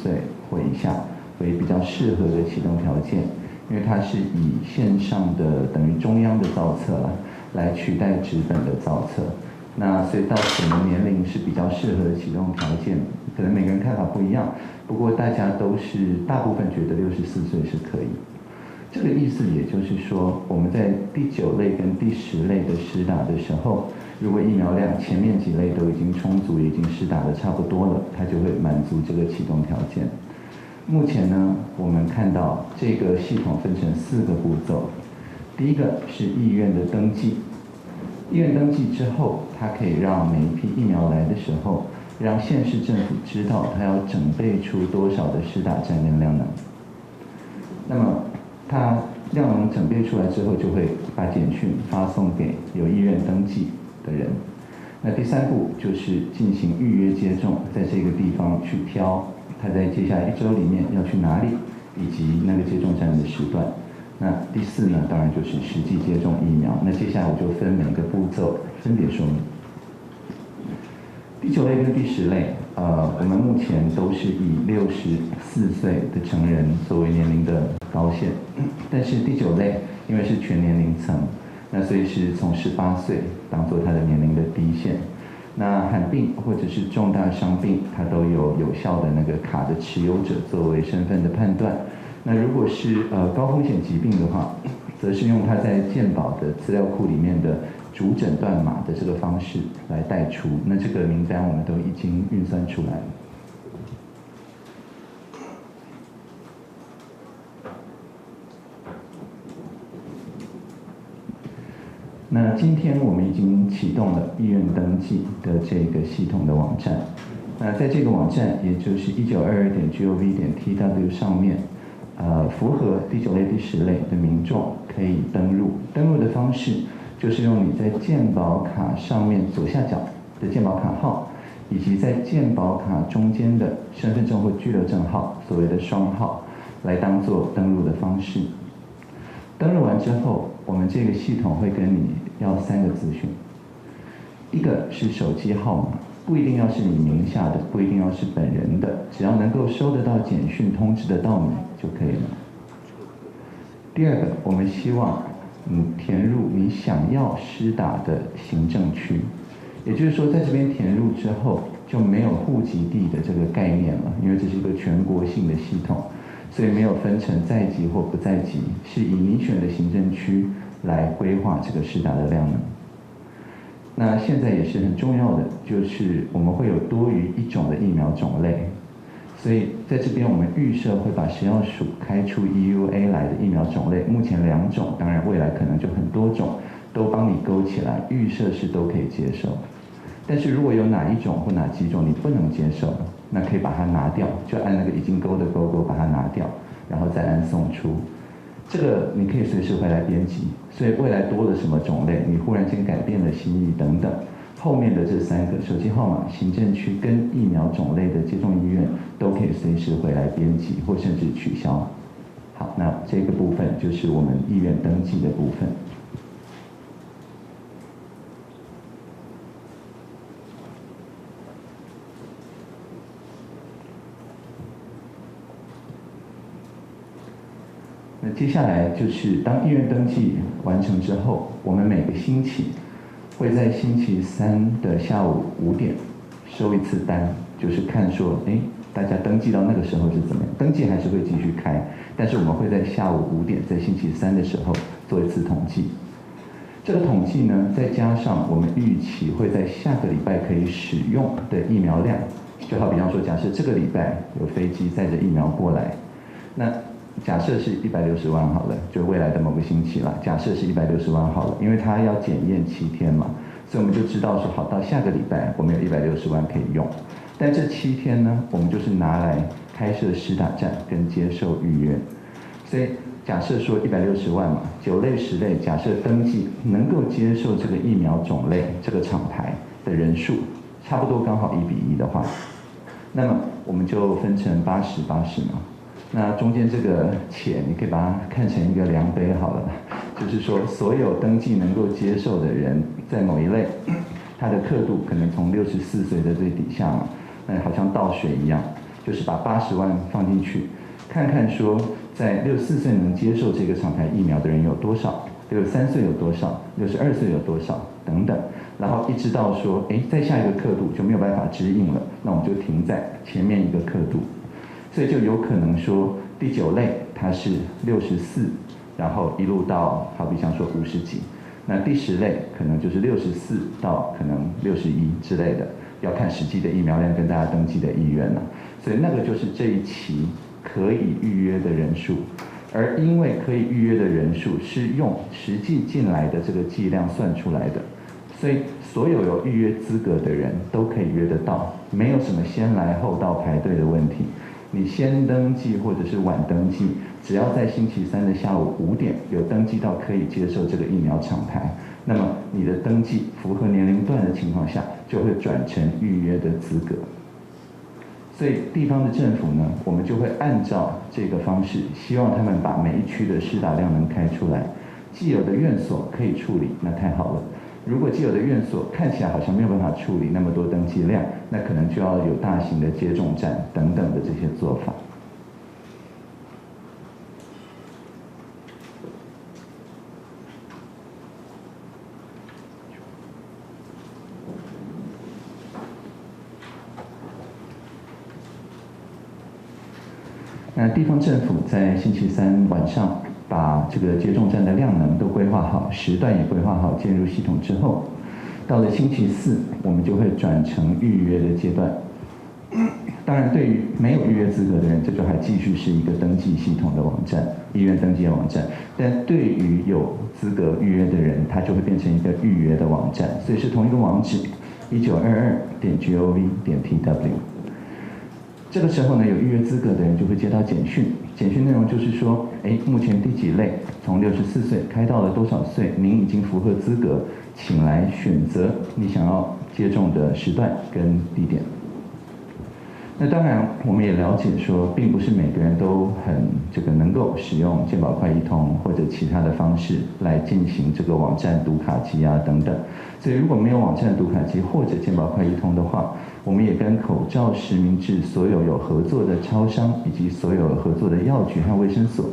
Speaker 5: 歲或以下為比較適合的啟動條件，因為它是以線上的等於中央的造冊啦，來取代紙本的造冊。那所以到什麼年齡是比較適合的啟動條件，可能每個人看法不一樣。不過大家都是大部分覺得64歲是可以。這個意思也就是說，我們在第九類跟第十類的施打的時候，如果疫苗量前面幾類都已經充足，已經施打的差不多了，它就會滿足這個啟動條件。目前呢，我們看到這個系統分成四個步驟。第一個是意願的登記，意願登記之後，它可以讓每一批疫苗來的時候，讓縣市政府知道它要準備出多少的施打站跟量能。那麼，它量能準備出來之後，就會把簡訊發送給有意願登記的人。那第三步就是進行預約接種，在這個地方去挑他在接下來一周裡面要去哪裡，以及那個接種站的時段。那第四呢，當然就是實際接種疫苗。那接下來我就分每個步驟分別說明。第九類跟第十類，我們目前都是以64歲的成人作為年齡的高線，但是第九類因為是全年齡層，那所以是從18歲當做他的年齡的低線。那罕病或者是重大傷病，它都有有效的那個卡的持有者作為身份的判斷。那如果是高風險疾病的話，則是用他在健保的資料庫裡面的主診斷碼的這個方式來帶出。那這個名單我們都已經運算出來了。那今天我們已經啟動了意願登記的這個系統的網站。那在這個網站，也就是1922.gov.tw 上面，符合第九類、第十類的民眾可以登入。登入的方式就是用你在健保卡上面左下角的健保卡號，以及在健保卡中間的身份證或居留證號，所謂的雙號，來當做登入的方式。登入完之後，我們這個系統會跟你要三個資訊，一個是手機號碼，不一定要是你名下的，不一定要是本人的，只要能夠收得到簡訊通知得到你就可以了。第二個，我們希望你填入你想要施打的行政區，也就是說，在這邊填入之後就沒有戶籍地的這個概念了，因為這是一個全國性的系統。所以沒有分成在籍或不在籍，是以你選的行政區來規劃這個施打的量能。那現在也是很重要的，就是我們會有多於一種的疫苗種類，所以在這邊我們預設會把食藥署開出 EUA 來的疫苗種類，目前2種，當然未來可能就很多種，都幫你勾起來，預設是都可以接受。但是如果有哪一種或哪幾種你不能接受，那可以把它拿掉，就按那個已經勾的勾勾把它拿掉，然後再按送出。這個你可以隨時回來編輯，所以未來多了什麼種類，你忽然間改變了心意等等，後面的這三個手機號碼、行政區跟疫苗種類的接種醫院都可以隨時回來編輯或甚至取消。好，那這個部分就是我們意願登記的部分。那接下來就是當意願登記完成之後，我們每個星期會在星期三的下午5點收一次單，就是看說，大家登記到那個時候是怎麼樣？登記還是會繼續開，但是我們會在下午5點，在星期三的時候做一次統計。這個統計呢，再加上我們預期會在下個禮拜可以使用的疫苗量，就好比方說，假設這個禮拜有飛機載著疫苗過來，那假設是160萬好了，就未來的某個星期了。假設是160萬好了，因為它要檢驗7天嘛，所以我們就知道說，好，到下個禮拜我們有160萬可以用。但這7天呢，我們就是拿來開設施打站跟接受預約。所以假設說160萬嘛，9類10類，假設登記能夠接受這個疫苗種類這個廠牌的人數，差不多剛好1比1的話，那麼我們就分成80、80嘛。那中間這個錢，你可以把它看成一個量杯好了，就是說所有登記能夠接受的人，在某一類，他的刻度可能從64歲的最底下嘛，那好像倒水一樣，就是把80萬放進去，
Speaker 8: 看看說在64歲能接受這個廠牌疫苗的人有多少，63歲有多少，62歲有多少等等，然後一直到說，誒，再下一個刻度就沒有辦法支應了，那我們就停在前面一個刻度，所以就有可能說第九類它是64，然後一路到好比像說50幾，那第十類可能就是64到可能61之類的，要看實際的疫苗量跟大家登記的意願了。所以那個就是這一期可以預約的人數，而因為可以預約的人數是用實際進來的這個劑量算出來的，所以所有有預約資格的人都可以約得到，沒有什麼先來後到排隊的問題。你先登記或者是晚登記，只要在星期三的下午5點有登記到可以接受這個疫苗廠牌，那麼你的登記符合年齡段的情況下，就會轉成預約的資格。所以地方的政府呢，我們就會按照這個方式，希望他們把每一區的施打量能開出來，既有的院所可以處理，那太好了。如果既有的院所看起來好像沒有辦法處理那麼多登記量，那可能就要有大型的接種站等等的這些做法。那地方政府在星期三晚上把這個接種站的量能都規劃好，時段也規劃好，進入系統之後，到了星期四，我們就會轉成預約的階段。當然，對於沒有預約資格的人，這就還繼續是一個登記系統的網站，醫院登記的網站。但對於有資格預約的人，他就會變成一個預約的網站，所以是同一個網址，1922.gov.tw。這個時候呢，有預約資格的人就會接到簡訊，簡訊內容就是說，誒，目前第幾類，從64歲開到了多少歲，您已經符合資格，請來選擇你想要接種的時段跟地點。那當然，我們也了解說，並不是每個人都很這個能夠使用健保快易通或者其他的方式來進行這個網站讀卡機啊等等。所以如果沒有網站讀卡機或者健保快易通的話，我們也跟口罩實名制所有有合作的超商以及所有合作的藥局和衛生所，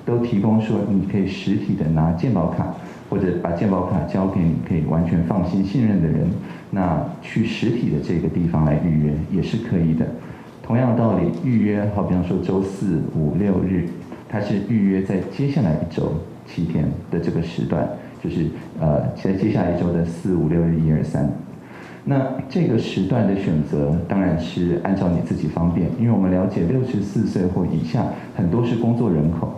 Speaker 8: 都提供說你可以實體的拿健保卡，或者把健保卡交給你可以完全放心信任的人，那去實體的這個地方來預約也是可以的。同樣的道理，預約好比方說週四、五、六日，它是預約在接下來一週7天的這個時段，就是在接下來一週的四、五、六日一二三。那這個時段的選擇當然是按照你自己方便，因為我們了解64歲或以下很多是工作人口，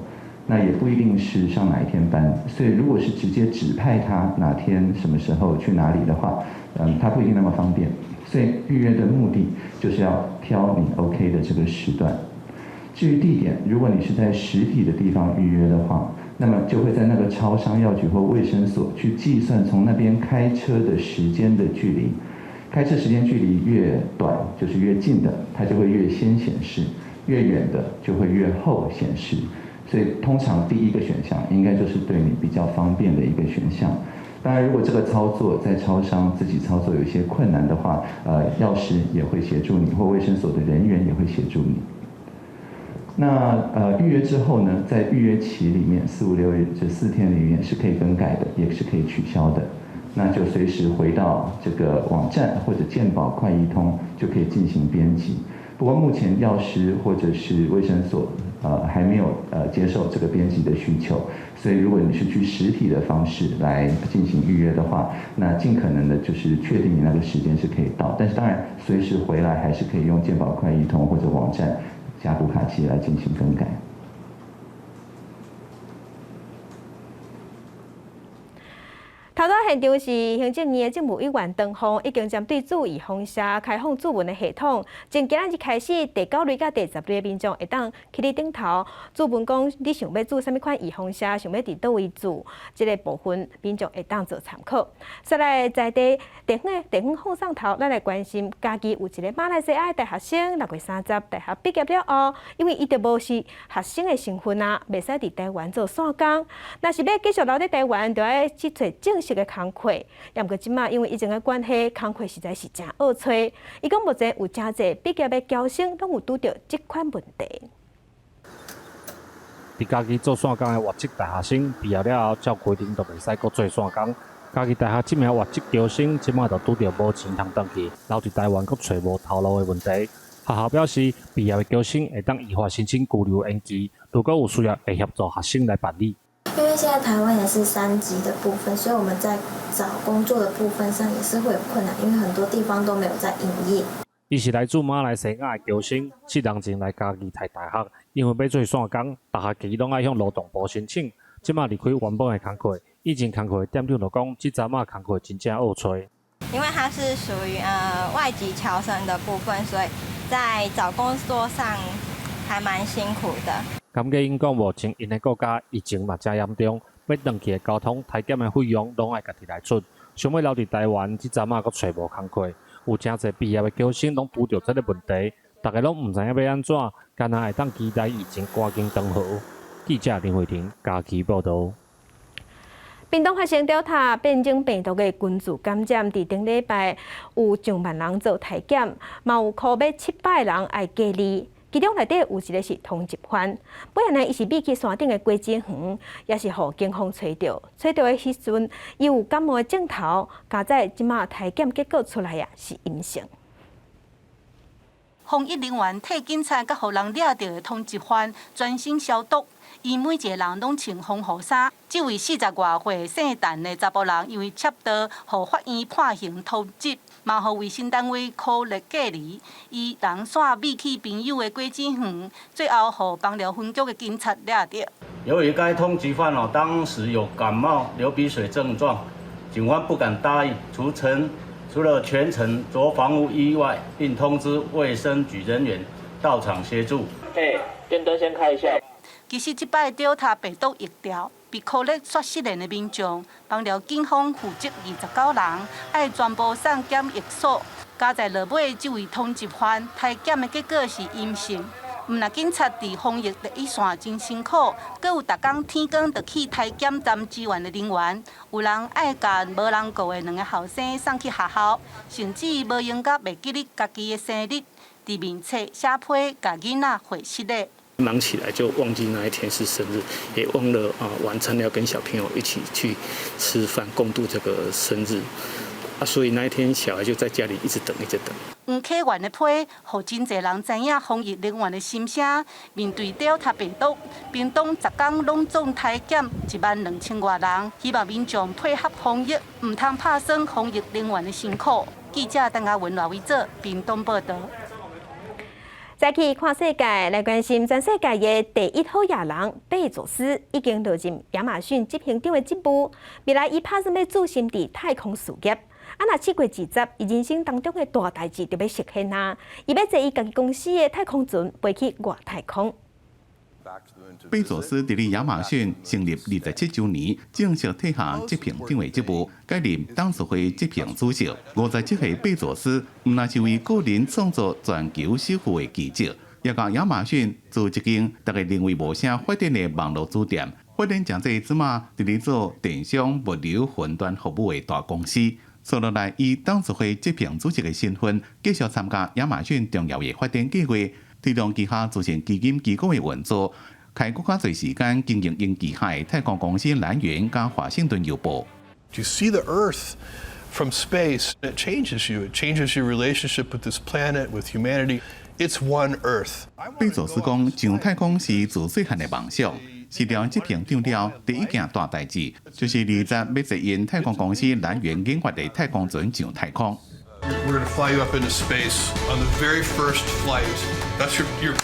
Speaker 8: 那也不一定是上哪一天班，所以如果是直接指派他哪天什麼時候去哪裡的話，他不一定那麼方便。所以預約的目的就是要挑你 OK 的這個時段。至於地點，如果你是在實體的地方預約的話，那麼就會在那個超商、藥局或衛生所去計算從那邊開車的時間的距離。開車時間距離越短，就是越近的，它就會越先顯示；越遠的就會越後顯示。所以通常第一個選項應該就是對你比較方便的一個選項。當然，如果這個操作在超商自己操作有一些困難的話，藥師也會協助你，或衛生所的人員也會協助你。那預約之後呢，在預約期裡面，四五六日這4天裡面是可以更改的，也是可以取消的。那就隨時回到這個網站或者健保快易通就可以進行編輯。不過目前藥師或者是衛生所，還沒有接受這個編輯的需求，所以如果你是去實體的方式來進行預約的話，那盡可能的就是確定你那個時間是可以到，但是當然隨時回來還是可以用健保快易通或者網站加讀卡器來進行更改。
Speaker 1: 頭拄現場是行政院的政務委員唐鳳，已經針對注預放射開放諮詢的系統，從今仔日開始，第九類佮第十類的民眾會當去你頂頭諮詢講，你想欲注啥物款預防射，想欲佇佗位注，這個部分民眾會當做參考。再來在地地方的地方放送頭，咱來關心嘉義有一個馬來西亞的大學生，6月30大學畢業了後，因為伊就無是學生的身份啊，袂使佇台灣做散工。若是欲繼續留佇台灣，就愛去揣正式的工課，也毋過這馬因為疫情的關係，工課實在是誠惡揣。伊講目前有誠濟畢業的僑生攏有拄著這款問題。
Speaker 10: 佇嘉義做散工的外籍大學生畢業了後，照規定就袂使閣做散工。嘉義大學這名外籍僑生，這馬就拄著無錢通轉去，留佇台灣閣揣無頭路的問題。學校表示，畢業的僑生會當依法申請居留延期，如果有需要，會協助學生來辦理。
Speaker 11: 因為現在台灣也是3級的部分，所以我們在找工作的部分上也是會有困難，因為很多地方都沒有在營業。
Speaker 10: 伊是來自馬來西亞的僑生，7年前來嘉義讀大學，因為欲做散工，逐學期攏愛向勞動部申請。這馬離開原本的工課，以前工課的店長就講，這陣仔工課真正惡揣。
Speaker 12: 因為他是屬於外籍僑生的部分，所以在找工作上還蠻辛苦的。
Speaker 10: 感覺𪜶講，目前𪜶的國家疫情嘛誠嚴重，欲轉去的交通、體檢的費用攏愛家己來出。想欲留佇台灣，這陣仔閣揣無工課，有誠濟畢業的僑生攏拄著這个問題，逐家攏毋知影欲按怎，干焦會當期待疫情趕緊轉好。記者林慧婷嘉義報導。
Speaker 1: 屏東發生 Delta 變種病毒的群聚感染，佇頂禮拜有上萬人做體檢，嘛有箍欲700人愛隔離。其中內底有一个是通緝犯，本來呢，伊是秘去山頂的果子園，也是予警方揣著。揣著的時陣，伊有感冒的症頭，佳哉這馬體檢結果出來啊是陰性。
Speaker 13: 防疫人員替警察佮予人掠著的通緝犯全身消毒，𪜶每一个人攏穿防護衫。這位40外歲姓陳的查埔人，因為竊盜，予法院判刑通緝，嘛予衛生單位苦力隔離。伊人煞秘去朋友的果子園，最後予枋寮分局的警察掠著。
Speaker 14: 由於該通緝犯哦，當時有感冒、流鼻水症狀，警方不敢大意，除了全程著防護衣外，並通知衛生局人員到場協助。
Speaker 15: 欸，電燈先開一下。
Speaker 13: 其實這擺 Delta 病毒疫調，被苦力煞失聯的民眾，枋寮警方負責29人，愛全部送檢疫所。佳哉落尾，這位通緝犯體檢的結果是陰性。毋但警察佇防疫第一線真辛苦，閣有逐工天光就去體檢站支援的人員，有人愛共無人顧的兩个後生送去學校，甚至無閒甲袂記得家己的生日，佇面冊寫批共囡仔回失禮。
Speaker 27: 忙起來就忘記那一天是生日，也忘了啊晚餐要跟小朋友一起去吃飯，共度這個生日。啊，所以那一天小孩就在家裡一直等，一直等。
Speaker 13: 黃啟源的批，予真濟人知影防疫人員的心聲。面對 Delta 病毒，屏東逐工攏總體檢1萬2千外人，希望民眾配合防疫，毋通拍算防疫人員的辛苦。記者鄧亞文、賴偉哲，屏東報導。
Speaker 1: 再去看世界，來關心全世界的第一好野人貝佐斯已經落任亞馬遜執行長的職務。未來伊拍算欲注心佇太空事業。啊，若7月20，伊人生當中的大代誌就欲實現啊！伊欲坐伊家己公司的太空船飛去外太空。
Speaker 9: 貝佐斯佇咧亞馬遜成立27週年，正式退下執行長的職務，改任董事會執行主席。57歲貝佐斯，毋但是為個人創造全球首富的奇蹟，也共亞馬遜做一間逐家認為無啥發展的網路書店，發展成這這馬佇咧做電商物流雲端服務的大公司。接落來以董事會執行主席的身份，繼續參加亞馬遜重要的發展計劃，推動旗下慈善基金機構的運作，開閣較濟時間經營𪜶旗下的太空公司藍源佮華盛頓郵報。
Speaker 28: To see the Earth from space, it changes you. It changes your relationship with this planet, with humanity. It's one Earth.
Speaker 9: 貝佐斯講，上太空是自細漢的夢想。辭掉執行長了，第一件大代誌就是20欲坐𪜶太空公司藍源研發的太空船上太空。
Speaker 28: We're going to fly you up into space on the very first flight. That's your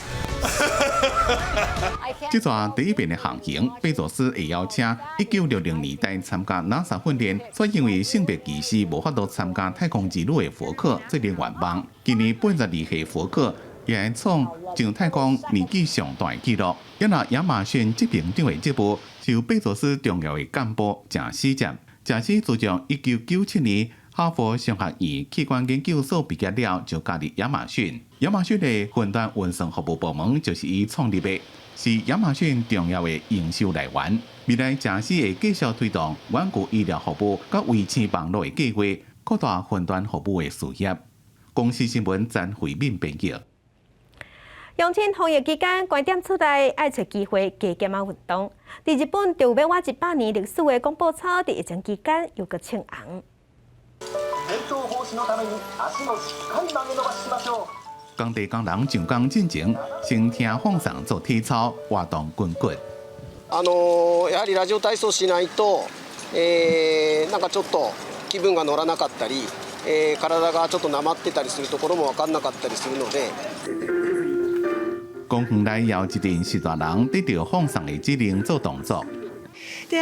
Speaker 9: 這逝第一遍的航行，貝佐斯會邀請1960年代參加 NASA 訓練，卻因為性別歧視無法度參加太空之旅的福克做咧圓夢。今年82歲福克也會創上太空年紀上大的紀錄。因為亞馬遜執行長的職務是由貝佐斯重要的幹部賈斯接。賈斯自從1997年哈佛商學院企管研究所畢業了，就加入亞馬遜。亞馬遜的雲端運算服務部門就是伊創立的，是亞馬遜重要的營收來源。未來賈斯會繼續推動遠距醫療服務佮衛星網路的計劃，擴大雲端服務的事業。公視新聞詹慧敏編譯。
Speaker 1: 鄉親防疫期間，關踮厝內愛揣機會加減仔運動。佇日本，就有欲滿100年歷史的廣播操，佇疫情期間又閣衝紅。
Speaker 9: 工地工人上工進前，先聽放送做體操，活動筋骨。
Speaker 2: やはりラジオ體操しないと、なんかちょっと気分が乗らなかったり、體がちょっとなまってたりするところも分かんなかったりするので。
Speaker 9: 公園內有一陣序大人得著放送的指令做動作。
Speaker 16: で、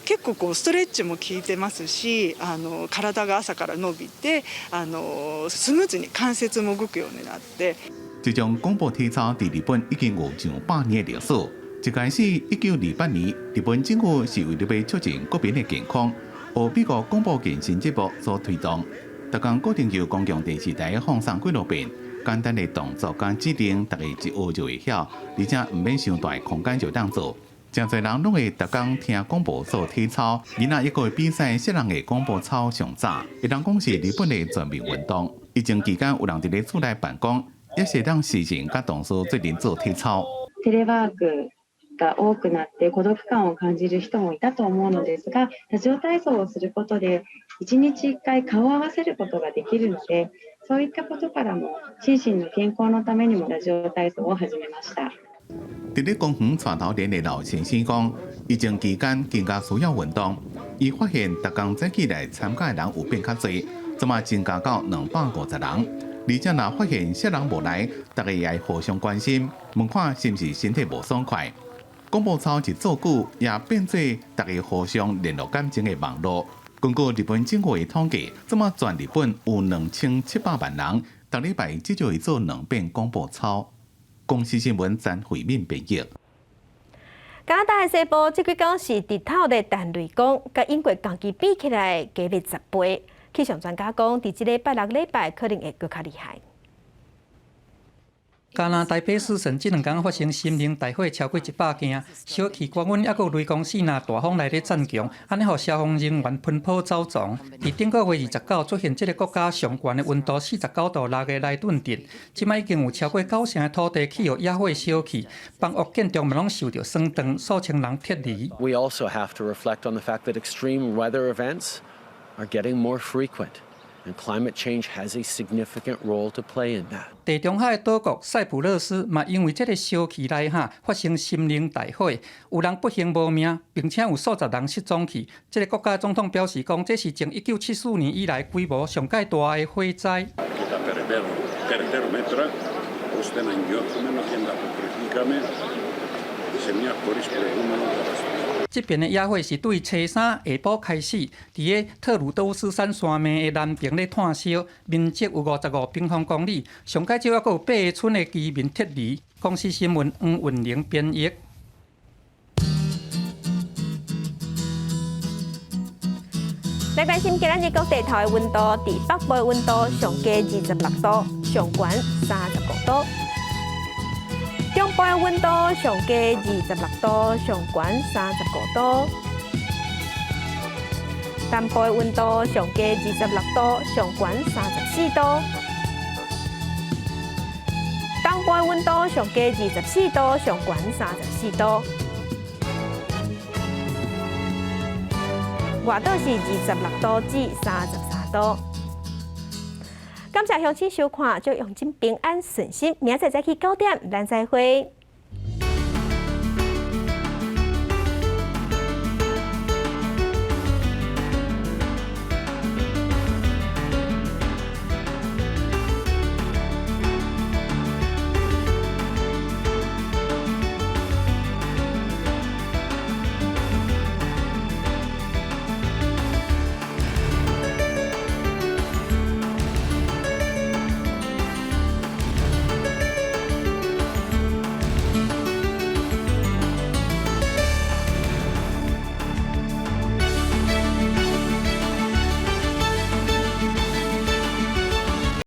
Speaker 16: 結構こうストレッチも効いてますし、體が朝から伸びて、スムーズに関節も動くようになって。
Speaker 9: 這種廣播體操佇日本已經有上百年的歷史。一開始，1928年，日本政府是為著欲促進國民的健康，予美國廣播健身節目所推動。逐工固定由公共電視台放送幾落遍。簡單的動作佮指令，大家一學就會曉，而且毋免傷大空間就當做。誠濟人攏會逐工聽廣播做體操，囡仔抑閣會比賽，啥人的廣播操上早。會當講是日本的全民運動。疫情期間有人佇咧厝內辦公，也是會當時陣佮同事做陣做體操。
Speaker 17: テレワークが多くなって孤独感を感じる人もいたと思うのですが、ラジオ體操をすることで一日一回顔を合わせることができるので、そういったことからも心身の健康のためにもラジオ體操を始めました。
Speaker 9: 佇咧公園帶頭練的老先生講，疫情期間更加需要運動。伊發現逐工早起來參加的人有變較濟，這馬增加到250人。而且若發現啥人無來，大家也會互相關心，問看是毋是身體無爽快。廣播操一做久，也變做大家互相聯絡感情的網路。根據日本政府的統計，這馬全日本有2700萬人，逐禮拜至少會做兩遍廣播操。公視新聞詹慧敏編譯。
Speaker 1: 加拿大的西部這幾工是日頭咧彈雷公，佮英國同期比起來加熱10倍。氣象專家講，佇這个拜六禮拜可能會閣較厲害。
Speaker 18: 加拿大卑詩省這兩工發生森林大火超過100件，燒氣高溫，抑閣有雷公四若大風來咧增強，按呢予消防人員奔波走傱。佇頂個月29出現這个國家上懸的溫度49.6度的萊頓鎮，這擺已經有超過九成的土地去予野火燒去，房屋建築物攏受著損斷，數千人撤離。
Speaker 19: We also have to reflect on the fact that extreme weather events are getting more frequent, and climate change has a significant role to play in that.
Speaker 18: 地中海島國塞浦路斯嘛，因為這个燒氣來哈發生森林大火，有人不幸無命，並且有數十人失蹤去。這个國家總統表示講，這是從1974年以來規模上蓋大的火災。這邊的野火是對初三下晡開始，佇个特魯多斯山山脈的南邊咧炭燒，面積有55平方公里，上蓋少抑閣有八个村的居民撤離。公視新聞黃雲玲編譯。
Speaker 1: 來關心今仔日各地頭的溫度，佇北部的溫度上低26度，上懸35度。中部的溫度上低26度，上懸35度。南部的溫度上低26度，上懸34度。東部的溫度上低24度，上懸34度。外島是26度至33度。感謝鄉親收看，祝鄉親平安順心。明仔載早起9點，咱再會。